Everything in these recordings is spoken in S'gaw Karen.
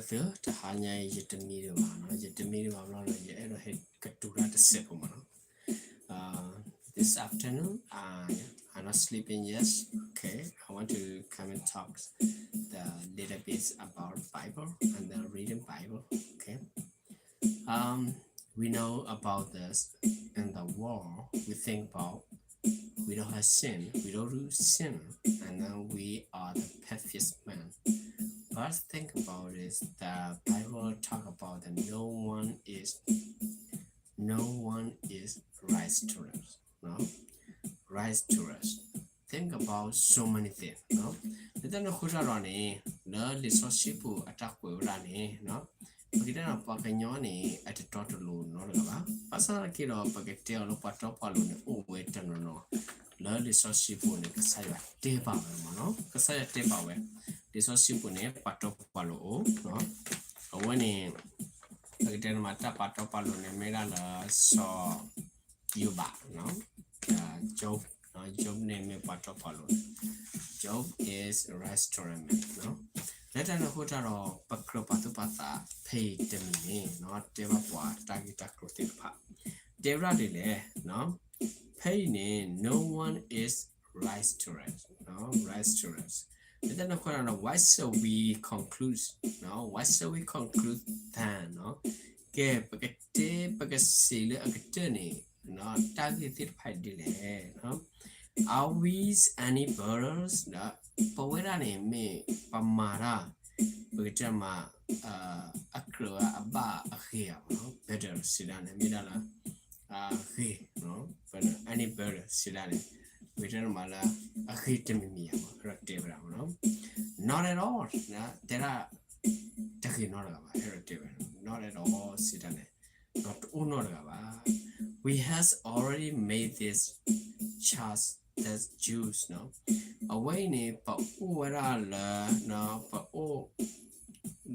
သၢ တဟါညါအံၤ ယတမံဒံးဘၣ်နီၤ, ယတမံဒံးဘၣ်ဘျီဒီး ယအဲၣ်ဒိးဟဲကတိၤတၢ်တစဲးဖိမးနီၤ. Uh, this afternoon, uh, I'm not sleeping yet. Okay, I want to come and talk the little bit about Bible and then reading Bible. Okay. Um, we know about this in the world. We think about we don't have sin, we don't do sin, and then we are the perfect man. But think about this, the Bible talk about that no one is, no one is righteous, no? Righteous. Think about so many things, no? လၢတၢ်န့ၣ်အဃိတၢ်ဒီးန့ၣ် လၢလံာ်စီဆှံပူၤအတၢ်ကွဲးဝဲဒၣ်န့ၣ် ပကတဲနီၤ ပှၤကညီန့ၣ် အတတီတလိၤနီတဂၤဘၣ်. ဘၣ်ဆၣ်သနာ်က့ဒီး ပကတဲအီၤလၢပှၤတီပှၤလိၤန့ၣ် အိၣ်ဝဲတနီၤနီၤ, လၢလံာ်စီဆှံပူၤန့ၣ် ကစၢ်ယွၤတဲဘၣ်ဝဲမးနီၤ, ကစၢ်ယွၤတဲဘၣ်ဝဲ, လံာ်စီဆှံပူၤန့ၣ် ပှၤတီပှၤလိၤအိၣ်, အဝဲန့ၣ် ပကတဲန့ၣ်မး တၢ်ပှၤတီပှၤလိၤန့ၣ် မ့ၢ်ဒၣ်လၢစီၤယိၤဘး, Job, Job န့ၣ်မ့ၢ်ပှၤတီပှၤလိၤ, Job is righteous man. လၢတၢ်န့ၣ်အဃိတၢ်ဒီး ပကြၢးပာ်သူၣ်ပာ်သးဖဲအံၤတမံၤန့ၣ် တဲဘၣ်ပှၤတၢ်ဂ့ၢ်တၢ်ကျိၤသ့ၣ်တဖၣ်, တဲဝဲဒၣ်ဒ်လဲၣ်, ဖဲအံၤန့ၣ် no one is righteous, righteous. လၢတၢ်န့ၣ်အဃိတၢ်ဒီး what shall we conclude, what shall we conclude then? ကဲ ပကတဲ ပကစံးလၢအကတၢၢ်န့ၣ် တၢ်ဂ့ၢ်သ့ၣ်တဖၣ်ဒ်လဲၣ်. Are we any better? ဒီးပဝဲဒၣ်န့ၣ် မ့ၢ်ပမၤတၢ် ပကတဲမး အကြၢးအဘၣ်အဂ့ၤဧါမးနီၤ, better စံးဒၣ်န့ၣ် မ့ၢ်ဒၣ်လၢ အဂ့ၤ, any better စံးဒၣ်န့ၣ် ပကတဲမးလၢ အဂ့ၤတမံၤမံၤဧါမး အဲၣ်ဒိးတဲဝဲဒၣ်မးနီၤ, not at all တဲဒၣ် တဂ့ၤနီတဂၤဘၣ် အဲၣ်ဒိးတဲဝဲ not at all စံးဒၣ်န့ၣ် ဒီးတအိၣ်နီတဂၤဘၣ်. We has already made this charge that Jews နီၤ, အဝဲအံၤန့ၣ် ပအိၣ်ဝဲဒၣ်လၢ ပအိၣ်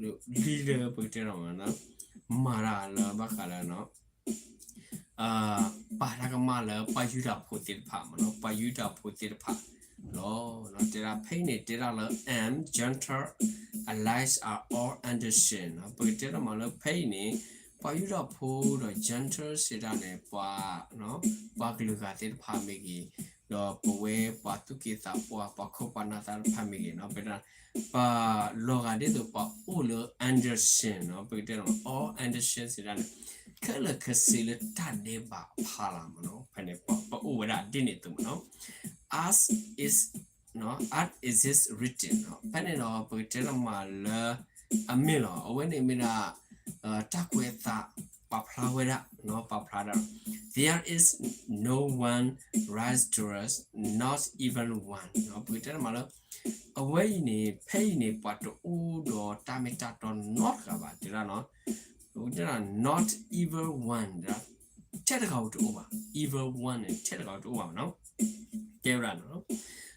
လံလၢပကတဲမးနီၤ, မၤတၢ်လၢဘၣ်ဃးလၢ ပာ်တၢ်ကမၣ်လၢပှၤယူဒၤဖိသ့ၣ်တဖၣ်မးနီၤ, ပှၤယူဒၤဖိသ့ၣ်တဖၣ်လီၤ. တဲဒၣ်ဖဲအံၤန့ၣ် တဲဒၣ်လၢ and Gentile alike are all under sin နီၤ, ပကတဲဒၣ်မးလၢဖဲအံၤန့ၣ် ပှၤယူဒၤဖိဒီး Gentile စံးဒၣ်န့ၣ် ပှၤ ပှၤကလုာ်ဂၤသ့ၣ်တဖၣ်မ့ၢ်ဂ့ၤ, ဒီးပဝဲပှၤသူၣ်က့သးပှၢ် ပှၤခိၣ်ပှၤနၢ်သ့ၣ်တဖၣ်မ့ၢ်ဂ့ၤနီၤ, ပ ပလီၤဂာ်ဒ်သိးပှၤအိၣ်လၢ under sin နီၤ, ပကတဲလီၤ all under sin စံးဒၣ်န့ၣ် ခဲလၢာ်ခဲဆ့လၢတၢ်ဒဲးဘးအဖီလာ်မးနီၤ, ဖဲန့ၣ် ပအိၣ်ဝဲဒၣ်ဒ်န့ၣ်အသိးမးနီၤ, as is, as it is written နီၤ, ဖဲန့ၣ်ဒီး ပကတဲလီၤမးလၢ အမ့ၢ်လီၤ, အဝဲန့ၣ်မ့ၢ်ဒၣ် တၢ်ကွဲးအသး ပာ်ဖျါဝဲဒၣ်နီၤ, ပာ်ဖျါဒၣ် there is no one righteous, not even one နီၤ, ပကတဲလီၤမးလၢ အဝဲအံၤန့ၣ် ဖဲအံၤန့ၣ် ပှၤတအိၣ်ဒီးတၢ်မ့ၢ်တၢ်တီနီတဂၤဘၣ်, တဲဒၣ်နီၤ, ပကတဲလီၤ not even one ထဲတဂၤဧိၤတအိၣ်ဘၣ်, even one န့ၣ် ထဲတဂၤဧိၤတအိၣ်ဘၣ်မးနီၤ, တဲဝဲဒၣ်နီၤ,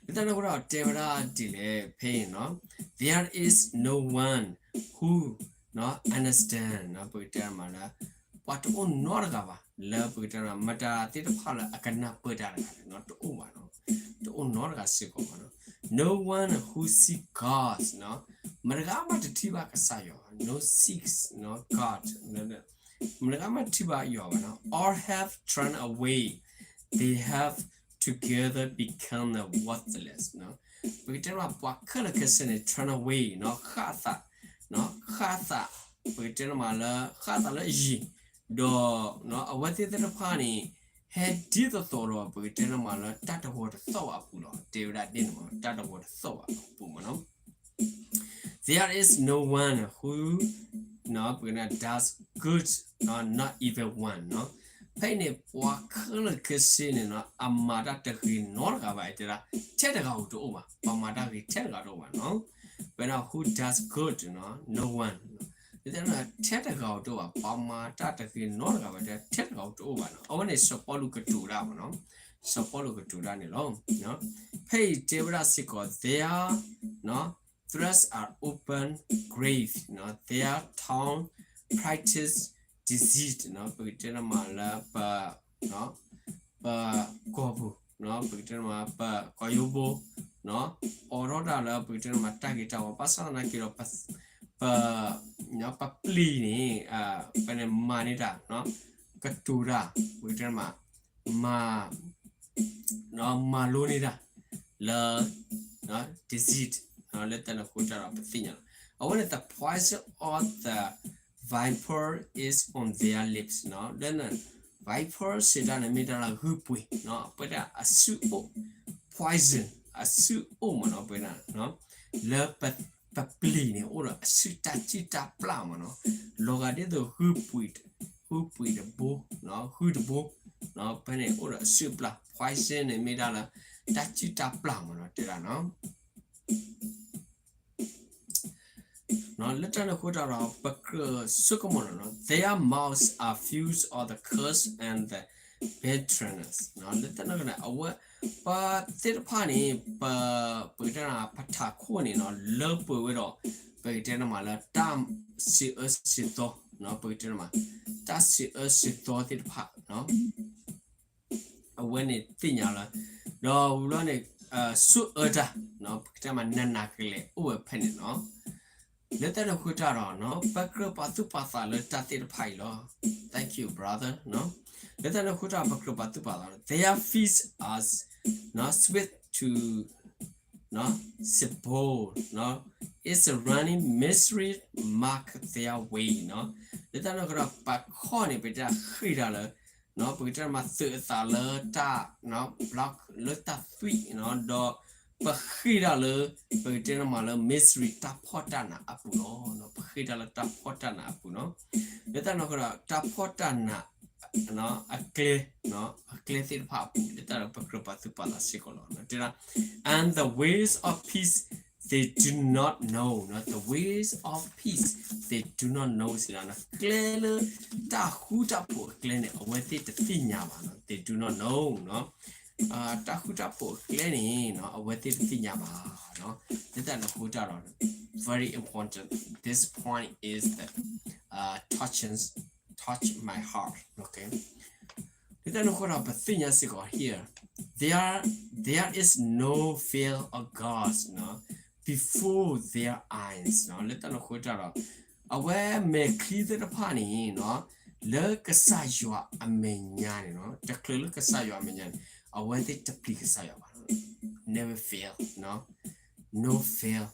လၢတၢ်န့ၣ်အဃိဒီး တဲဝဲဒၣ်ဒ်လဲၣ်ဖဲအံၤနီၤ, there is no one who နီၤ understand နီၤ, ပကတဲမးလၢ ပှၤတအိၣ်နီတဂၤဘၣ် လၢပကတဲမး မတၤသ့ၣ်တဖၣ်လၢအကနၢ်ပၢၢ်တၢ်တဂၤလဲၣ်နီၤ, တအိၣ်ဘၣ်နီၤ, တအိၣ်နီတဂၤစ့ၢ်ကီးဘၣ်နီၤ, no one who seek God နီၤ, မတဂၤမးတထံၣ်ဘၣ်ကစၢ်ယွၤဘၣ်, no seeks နီၤ God မတဂၤမးတထံၣ်ဘၣ်ယွၤဘၣ်နီၤ, all have turned away, they have together become worthless နီၤ, ပကတဲမး ပှၤခဲလၢာ်ခဲဆ့န့ၣ် turn away နီၤ, ဃၣ်သး, ဃၣ်သး, ပကတဲမးလၢ ဃၣ်သးလၢအယံၤ, ဒီး အဝဲသ့ၣ်သ့ၣ်တဖၣ်န့ၣ် ဟဲဒ်သိးသိးဒီး ပကတဲမးလၢတၢ်တဂီၤတသီၣ်ဘၣ်အပူၤလီၤ, တဲဝဲဒၣ်ဒ်န့ၣ်မး တၢ်တဂီၤတသီၣ်ဘၣ်အပူၤမးနီၤ There is no one who, ပကတဲ does good, not even one နီၤ, ဖဲအံၤန့ၣ် ပှၤခဲလၢာ်ခဲဆ့န့ၣ်နီၤ အမၤတၢ်တဂ့ၤနီတဂၤဘၣ်, တဲဒၣ် ထဲတဂၤဧိၤတအိၣ်ဘၣ်, ပှၤမၤတၢ်ဂ့ၤထဲတဂၤတအိၣ်ဘၣ်နီၤ, ပဝဲဒၣ် who does good, no one, တဲဒၣ် ထဲတဂၤဧိၤတအိၣ်ဘၣ်, ပှၤမၤတၢ်တဂ့ၤနီတဂၤဘၣ်, တဲထဲတဂၤဧိၤတအိၣ်ဘၣ်နီၤ, အဝဲန့ၣ်စီၤပီလူးကတိၤတၢ်မးနီၤ, စီၤပီလူးကတိၤတၢ်န့ၣ်လီၤ. ဖဲအံၤတဲဝဲဒၣ်စ့ၢ်ကီး their, their throats are open grave, their tongue practice deceit နီၤ, ပကတဲမးလၢ ပ ပကီၢ်ပူၤ, ပကတဲမး ပကီၢ်ယိဘိ, အိးထီၣ်တၢ်လၢ ပကတဲမး တၢ်ဂ့ၤတၢ်ဝါ ဘၣ်ဆၣ်သနာ်က့ဒီး ပ ပပျံၤန့ၣ် ပန့ၣ်မၤန့ၢ်တၢ် ကတိၤတၢ် ပကတဲမး မၤ မၤလိန့ၢ်တၢ် လၢ deceit လၢတၢ်န့ၣ်အဃိတၢ်ဒီးပသ့ၣ်ညါလီၤ. အဝဲန့ၣ် the poison of the viper is on their lips လၢ viper စံးတၢ်န့ၣ်မ့ၢ်တၢ်လၢဂုၢ်ပှ့ၤ ပဝဲဒၣ်အစုအိၣ် poison အစုအိၣ်မးနီၤ ပဝဲဒၣ် လၢပပျံၤန့ၣ် အိၣ်ဒီးအစုတၢ်စုၣ်တၢ်ပျၢ်မးနီၤ လီၤဂာ်ဒ်သိး ဂုၢ်ပှ့ၤတဘိ ဂုၢ်တဘိ ဖဲန့ၣ်အိၣ်ဒီးအစုအပျၢ် poison န့ၣ်မ့ၢ်တၢ်လၢ တၢ်စုၣ်တၢ်ပျၢ်မးနီၤ တဲဒၣ်နီၤ လၢတၢ်န့ၣ်အဃိတၢ်ဒီး ပကြၢးဆိကမိၣ်လီၤနီၤ their mouths are full of the curse and the bitterness လၢတၢ်န့ၣ်အဃိန့ၣ် အဝဲ ပသ့ၣ်တဖၣ်န့ၣ် ပ ပကတဲန့ၣ် ပထးခိၣ်န့ၣ်နီၤ လၢပှဲၤဝဲဒီး ပကတဲန့ၣ်မးလၢ တၢ်စံးအၢစံးသီ ပကတဲန့ၣ်မး တၢ်စံးအၢစံးသီသ့ၣ်တဖၣ် အဝဲန့ၣ်သ့ၣ်ညါလီၤ ဒီးဝံၤဘျီန့ၣ် ဆိၣ်အၢတၢ် ပကတဲမး နးနးကလဲာ်အိၣ်ဝဲဖဲန့ၣ်နီၤ လၢတၢ်န့ၣ်အဃိတၢ်ဒီး ပကြၢးပာ်သူၣ်ပာ်သးလၢတၢ်သ့ၣ်တဖၣ်အံၤလီၤ Thank you brother လၢတၢ်န့ၣ်အဃိတၢ်ဒီး ပကြၢးပာ်သူၣ်ပာ်သးလီၤ their feet are swift to stumble is running misery mark their way လၢတၢ်န့ၣ်အဃိဒီး ပခီၣ်န့ၣ် ပတၢ်ဃ့ၢ်တၢ်လၢ ပကတဲမးသုးအသးလၢတၢ် block လၢတၢ်သွံၣ် ဒီး ပဃ့ၢ်တၢ်လၢ ပကတဲမးလၢ misery တၢ်ဖှီၣ်တၢ်နးအပူၤလီၤ ပဃ့ၢ်တၢ်လၢတၢ်ဖှီၣ်တၢ်နးအပူၤနီၤ လၢတၢ်န့ၣ်အဃိဒီး တၢ်ဖှီၣ်တၢ်နး အကျဲ အကျဲသ့ၣ်တဖၣ်အပူၤ လၢတၢ်ဒီးပကြၢးပာ်သူၣ်ပာ်သးစ့ၢ်ကီးလီၤ တဲဒၣ် and the ways of peace they do not know နီၤ the ways of peace they do not know စံးဒၣ်နီၤ ကျဲလၢ တၢ်ဃူတၢ်ဖိးအကျဲန့ၣ် အဝဲသ့ၣ်တသ့ၣ်ညါဘၣ်နီၤ they do not know နီၤ တၢ်ဃူတၢ်ဖိးအကျဲန့ၣ် အဝဲသ့ၣ်တသ့ၣ်ညါဘၣ်နီၤ လၢတၢ်န့ၣ်အဃိတၢ်ဒီး very important this point is the touch my heart လၢတၢ်န့ၣ်အဃိဒီး ပသ့ၣ်ညါစ့ၢ်ကီး here there there is no fear of God before their eyes လၢတၢ်န့ၣ်အဃိတၢ်ဒီး အဝဲမဲာ်ချံသ့ၣ်တဖၣ်န့ၣ် လၢကစၢ်ယွၤအမဲာ်ညါန့ၣ် တချုးလၢကစၢ်ယွၤအမဲာ်ညါန့ၣ် အဝဲသ့ၣ်တပျံၤကစၢ်ယွၤဘၣ် never fail no fail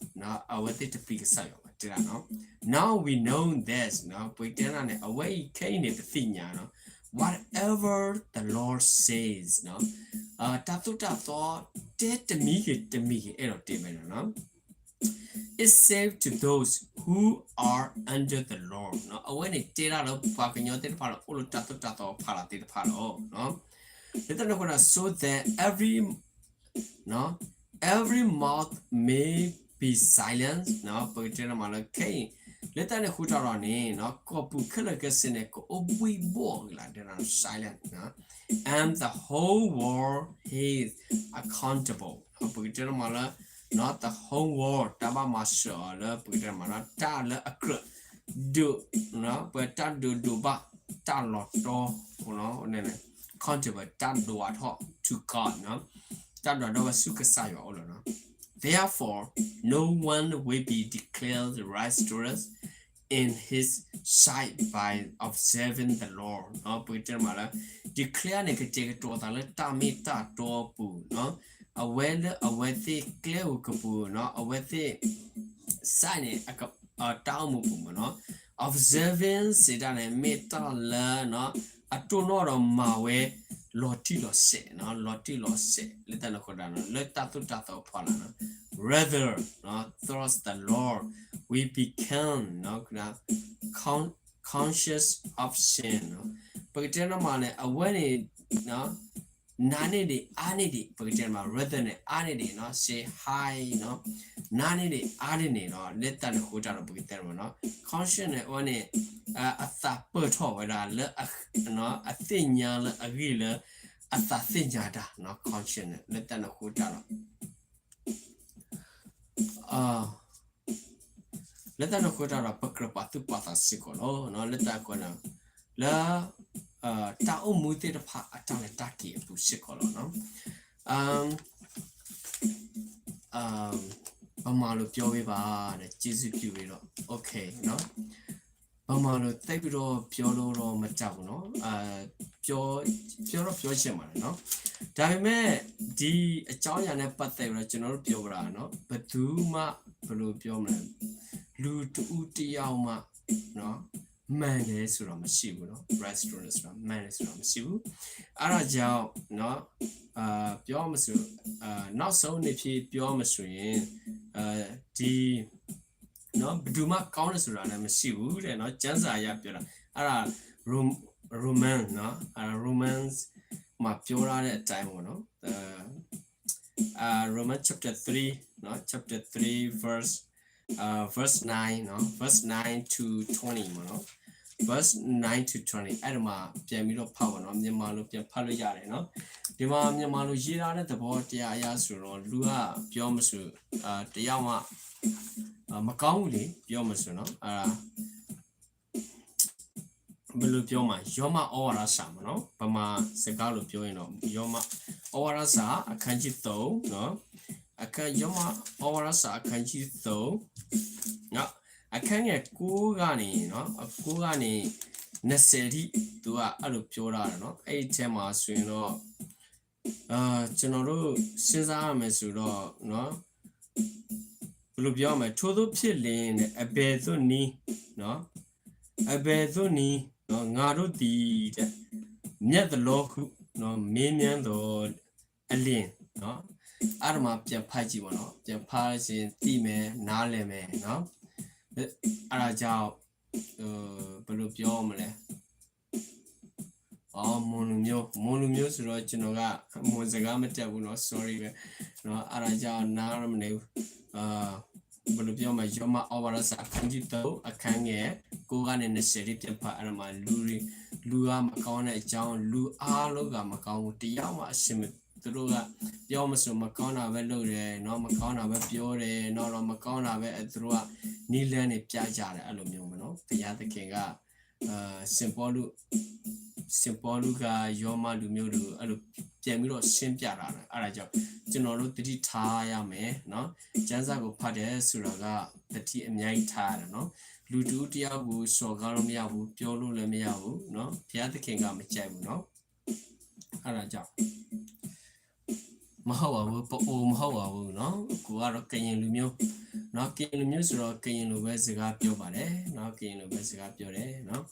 အဝဲသ့ၣ်တပျံၤကစၢ်ယွၤဘၣ် တဲဒၣ်နီၤ now we know this ပတဲဒၣ်န့ၣ် အဝဲအံၤခဲအံၤန့ၣ် ပသ့ၣ်ညါနီၤ whatever the Lord says တၢ်သိၣ်တၢ်သီ တဲတမံၤဂ့ၤတမံၤဂ့ၤ အဲၣ်ဒိးတဲဝဲဒၣ်နီၤ is safe to those who are under the law အဝဲန့ၣ်တဲဒၣ်လၢပှၤကညီသ့ၣ်တဖၣ်လၢ အိၣ်လၢတၢ်သိၣ်တၢ်သီဖီလာ်သ့ၣ်တဖၣ်လီၤ လၢတၢ်န့ၣ်အဃိဒီး so that every every mouth may be silenced ပကတဲန့ၣ်မးလၢခဲအံၤ လၢတၢ်န့ၣ်အဃိတၢ်ဒီးန့ၣ် ကိာ်ပူၤခဲလၢာ်ခဲဆ့န့ၣ် ကအိၣ်ဘှံးဘှီၣ်က့ၤလီၤ တဲဒၣ် silence and the whole world held accountable ပကတဲန့ၣ်မးလၢ the whole world တၢ်ဘၣ်မၤစၢၤအီၤလၢ ပကတဲန့ၣ်မး တၢ်လၢအကြၢး ဒိး ပတၢ်ဒိးဒိးဘၣ် တၢ်လီၤတီ accountable တၢ်ဒွးထီၣ် to God တၢ်ဒွးထီၣ်ဝဲဆူကစၢ်ယွၤအအိၣ်လီၤနီၤ Therefore no one will be declared righteous in his sight by observing the law ပကတဲမးလၢ declare န့ၣ် ကတဲာ်ကတီၤသးလၢတၢ်မ့ၢ်တၢ်တီအပူၤ အဝဲလၢအဝဲသ့ၣ်ကျဲဧိၤကပူၤ အဝဲသ့ၣ် sight န့ၣ် တၢ်အိၣ်မူပူၤမးနီၤ observing စံးတၢ်န့ၣ် မ့ၢ်တၢ်လၢ အတိၢ်နီၣ်ဒီးမၤဝဲ လီၤတံၢ်လီၤဆဲး လီၤတံၢ်လီၤဆဲး လၢတၢ်န့ၣ်အဃိဒီး လၢတၢ်သိၣ်တၢ်သီဖီလာ် rather through the law we become conscious of sin ပကတဲန့ၣ်မးန့ၣ် အဝဲန့ၣ် နးန့ၢ်ဒံးအါန့ၢ်ဒံး ပကတဲမး rather န့ၣ် အါန့ၢ်ဒံးနီၤ say high နီၤ နးန့ၢ်ဒံးအါန့ၢ်ဒံးနီၤ လၢတၢ်န့ၣ်အဃိတၢ်ဒီး ပကတဲမးနီၤ conscious န့ၣ် အဝဲန့ၣ် အသးပၢၢ်ထီၣ်ဝဲဒၣ်လၢ အသ့ၣ်ညါလၢအဂ့ၢ်လၢ အသးသ့ၣ်ညါတၢ်နီၤ conscious န့ၣ် လၢတၢ်န့ၣ်အဃိတၢ်ဒီး လၢတၢ်န့ၣ်အဃိတၢ်ဒီး ပကြၢးပာ်သူၣ်ပာ်သးစ့ၢ်ကီးလီၤ လၢတၢ်အဃိန့ၣ် လၢ တၢ်အိၣ်မူသ့ၣ်တဖၣ်အတၢ်လဲၤတၢ်က့ၤအပူၤစ့ၢ်ကီးလီၤနီၤ ပမၤလိပျီဝံၤဘၣ်ဒီး ကျေးဇူးပြုဝံၤဒီး OK နီၤ ဗမာလိုသိပ်ပြီးတော့ပြောလို့တော့မတတ်ဘူးနော်။ အာ, ပြော, ပြောတော့ပြောချင်ပါတယ်နော်။ ဒါပေမဲ့ ဒီအကြောင်းအရာနဲ့ပတ်သက်ပြီးတော့ကျွန်တော်တို့ပြောပြတာနော်။ ဘယ်သူမှဘယ်လိုပြောမလဲ။ လူတဦးတယောက်မှနော် မှန်တယ်ဆိုတာမရှိဘူးနော်။ Right story ဆိုတာမှန်တယ်ဆိုတာမရှိဘူး။ အဲ့ဒါကြောင့်နော် အာ, ပြောမှဆို, အာ, နောက်ဆုံးအနေဖြင့်ပြောမှဆိုရင်, အာ, ဒီ နော်, ဘယ်သူမှကောင်းတယ်ဆိုတာလည်းမရှိဘူးတဲ့နော်. ကျမ်းစာအရပြောတာ, အဲ့ဒါ Rom-, Roman နော်, အဲ့ဒါ Romans မှာပြောထားတဲ့အတိုင်းပေါ့နော်. အာ, Roman chapter three နော်, chapter three verse, အာ, verse nine နော်, verse nine to twenty ပေါ့နော်. Verse nine to twenty အဲ့ဒါမှာပြန်ပြီးတော့ဖတ်ပါနော်. မြန်မာလိုပြန်ဖတ်လို့ရတယ်နော်. ဒီမှာမြန်မာလိုရေးထားတဲ့သဘောတရားအရဆိုတော့ လူကပြောမှဆို, အာ, တရားမှ အာ, မကောင်းဘူးလေ, ပြောမှဆိုနော်. အာ, ဘယ်လိုပြောမှာ, ယောမဩဝါဒစာပေါ့နော်. ဗမာစကားလိုပြောရင်တော့ ယောမဩဝါဒစာ အခန်းကြီးသုံးနော်. အခန်း, ယောမဩဝါဒစာ အခန်းကြီးသုံးနော်, အခန်းငယ်ကိုးကနေနော်, အကိုးကနေနှစ်ဆယ်ထိ သူကအဲ့လိုပြောထားတယ်နော်. အဲ့ဒီထဲမှာဆိုရင်တော့ အာ, ကျွန်တော်တို့စဉ်းစားရမယ်ဆိုတော့နော်, ဘယ်လိုပြောရမလဲ, ထိုသို့ဖြစ်လျှင် အဘယ်သို့နည်းနော်, အဘယ်သို့နည်းနော်, ငါတို့သည်တဲ့, မြတ်သလောဟုနော်, မေးမြန်းသော်အလျှင်နော်, အဲ့ဒါမှာပြန်ဖတ်ကြည့်ပါနော်. ပြန်ဖတ်လို့ရှိရင်သိမယ်, နားလည်မယ်နော်. အဲ့ဒါကြောင့်, ဘယ်လိုပြောရမလဲ, အော်, မွန်လူမျိုး, မွန်လူမျိုးဆိုတော့ကျွန်တော်ကမွန်စကားမတတ်ဘူးနော်, sorry ပဲနော်. အဲ့ဒါကြောင့်နားမလည်ဘူး. အာ, ဘယ်လိုပြောမလဲ, ယောမဩဝါဒစာ အခန်းကြီးသုံး အခန်းငယ်ကိုးကနေနှစ်ဆယ်ထိပြန်ဖတ်, အဲ့ဒါမှာလူတွေ, လူကမကောင်းတဲ့အကြောင်း, လူအားလုံးကမကောင်းဘူး, တယောက်မှအဆင်မ, သူတို့ကပြောမဆို မကောင်းတာပဲလုပ်တယ်နော်, မကောင်းတာပဲပြောတယ်နော်, တော့မကောင်းတာပဲသူတို့ကနည်းလမ်းတွေပြကြတယ်, အဲ့လိုမျိုးပေါ့နော်. ဘုရားသခင်က အာ, စင်ပေါလု, စင်ပေါလုကယောမလူမျိုးတွေကိုအဲ့လိုပြန်ပြီးတော့ရှင်းပြတာနော်. အဲ့ဒါကြောင့်ကျွန်တော်တို့သတိထားရမယ်နော်. ကျမ်းစာကိုဖတ်တယ်ဆိုတာကသတိအများကြီးထားရတယ်နော်. လူတဦးတယောက်ကိုစော်ကားလို့မရဘူး, ပြောလို့လည်းမရဘူးနော်. ဘုရားသခင်ကမကြိုက်ဘူးနော်. အဲ့ဒါကြောင့် မဟုတ်ပါဘူး, ပအိုမဟုတ်ပါဘူးနော်. ကိုကတော့ကရင်လူမျိုးနော်, ကရင်လူမျိုးဆိုတော့ကရင်လိုပဲစကားပြောပါတယ်နော်, ကရင်လိုပဲစကားပြောတယ်နော်.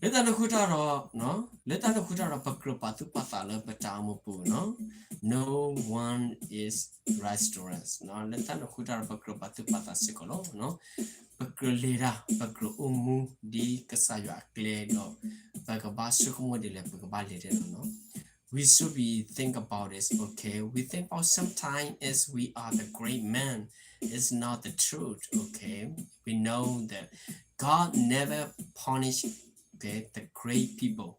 လၢတၢ်န့ၣ်အဃိတၢ်ဒီးနော်, လၢတၢ်န့ၣ်အဃိတၢ်ဒီး ပကြၢးပာ်သူၣ်ပာ်သးလၢပတၢ်အိၣ်မူပူၤနော်. No one is righteous နော်. လၢတၢ်န့ၣ်အဃိတၢ်ဒီး ပကြၢးပာ်သူၣ်ပာ်သးစ့ၢ်ကီးလီၤနော်. ပကြၢးလဲၤတၢ်, ပကြၢးအိၣ်မူဒ်ကစၢ်ယွၤအကျဲဒီး ပကဘၣ်ဆိကမိၣ်ဒ်လဲၣ်, ပကဘၣ်လဲၤတၢ်လီၤနော်. We should be think about this, okay? We think about sometimes as we are the great man. It's not the truth, okay? We know that God never punish, okay, the great people.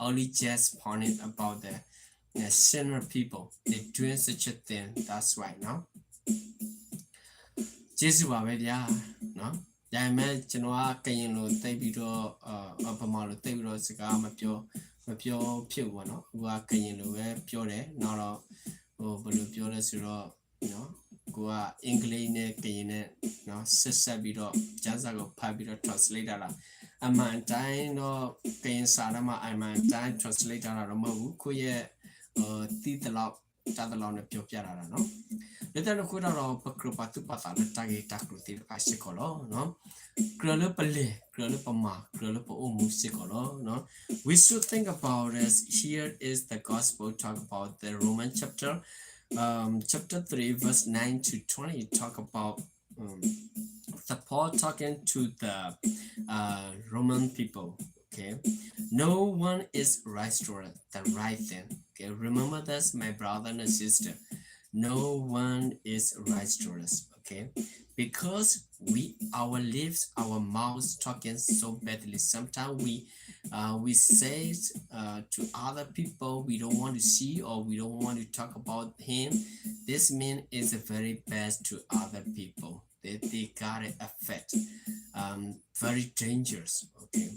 Only just punish about the, the sinner people. They doing such a thing. That's right, no? ကျေးဇူးပါပဲဗျာနော်. ဒါပေမဲ့ကျွန်တော်ကကရင်လိုသိပ်ပြီးတော့, အာ, ဗမာလိုသိပ်ပြီးတော့စကားမပြော, မပြောဖြစ်ဘူးပေါ့နော်. အခုကကရင်လိုပဲပြောတယ်နော်. တော့, ဟို, ဘယ်လိုပြောလဲဆိုတော့, နော်, ကိုကအင်္ဂလိပ်နဲ့ကရင်နဲ့နော်, ဆက်စပ်ပြီးတော့ကျမ်းစာကိုဖတ်ပြီးတော့ translate တာလား, အမှန်အတိုင်းတော့ကရင်စာထဲမှာအမှန်အတိုင်း translate တာတော့မဟုတ်ဘူး. ကိုယ့်ရဲ့, ဟို, သိသလောက်တတ်သလောက်နဲ့ပြောပြတာလားနော်. လၢတၢ်န့ၣ်အဃိတၢ်ဒီး ပကြၢးပာ်သူၣ်ပာ်သးလၢတၢ်ဂ့ၢ်တၢ်ကျိၤသ့ၣ်တဖၣ်စ့ၢ်ကီးလီၤနော်. ကြၢးလၢပလဲၤ, ကြၢးလၢပမၤ, ကြၢးလၢပအိၣ်မူစ့ၢ်ကီးလီၤနော်. We should think about this. Here is the gospel talk about the Roman chapter, um, chapter three, verse nine to twenty. Talk about, um, the Paul talking to the, uh, Roman people. Okay, no one is right or the right thing. Okay, remember this, my brother and sister. No one is righteous. Okay, because we, our lips, our mouths talking so badly. Sometimes we, uh, we say, uh, to other people we don't want to see or we don't want to talk about him. This man is very bad to other people. They, they got it affect, um, very dangerous. Okay,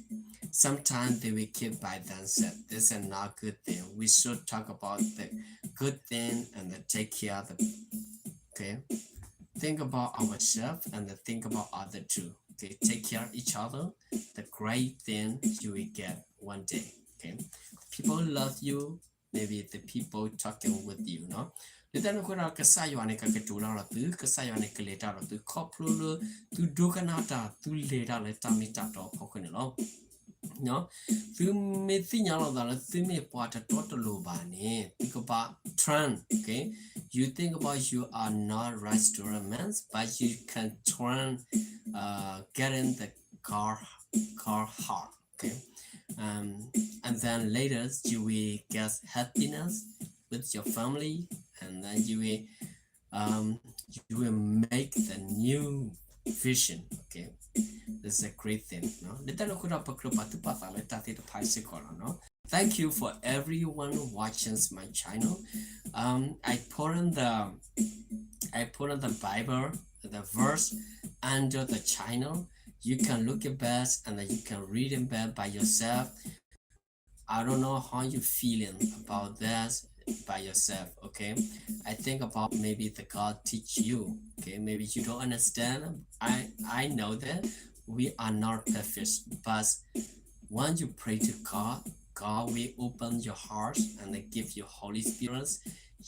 sometimes they will keep by themselves. This is not good thing. We should talk about the good thing and then take care of the, okay, think about ourselves and then think about other too. okay, take care of each other, the great thing you will get one day. Okay, people love you, maybe the people talking with you เนาะ. လၢတၢ်န့ၣ်အဃိဒီး ကစၢ်ယွၤန့ၣ် ကကတိၤတၢ်ဒီးသု, ကစၢ်ယွၤန့ၣ် ကလဲၤတၢ်ဒီးသု ခီဖျိလၢသုဒိကနၣ်တၢ်, သုလဲၤတၢ်လၢတၢ်မ့ၢ်တၢ်တီအဖီခိၣ်န့ၣ်လီၤ. သုမ့ၢ်သ့ၣ်ညါလီၤသးလၢသုမ့ၢ်ပှၤတတီတလိၤဘၣ်န့ၣ် သုကဘၣ် turn, okay? You think about you are not right to romance, but you can turn, uh, getting the girl, girl heart, okay? Um, and then later you will get happiness with your family, and then you will, um, you will make the new vision, okay? That's a great thing, no? လၢတၢ်န့ၣ်အဃိဒီး ပကြၢးပာ်သူၣ်ပာ်သးလၢတၢ်သ့ၣ်တဖၣ်စ့ၢ်ကီးလီၤ, no? Thank you for everyone watching my channel. Um, I put in the, I put in the Bible, the verse under the channel. You can look it back and then you can read it back by yourself. I don't know how you feeling about that by yourself, okay? I think about maybe the God teach you, okay? Maybe you don't understand. I, I know that we are not perfect, but when you pray to God, God will open your heart and give you Holy Spirit.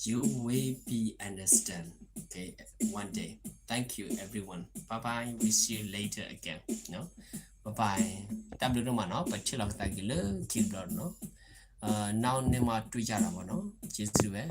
You will be understand, okay, one day. Thank you, everyone. Bye bye. We see you later again, no? Bye bye. တၢ်ဘျုးဒိၣ်မးနီၤ, ပထံၣ်လိာ်ကသးက့ၤလၢခံတဘျီနီၤ. နောက်နေ့မှတွေ့ကြတာပေါ့နော်. ကျေးဇူးပဲ.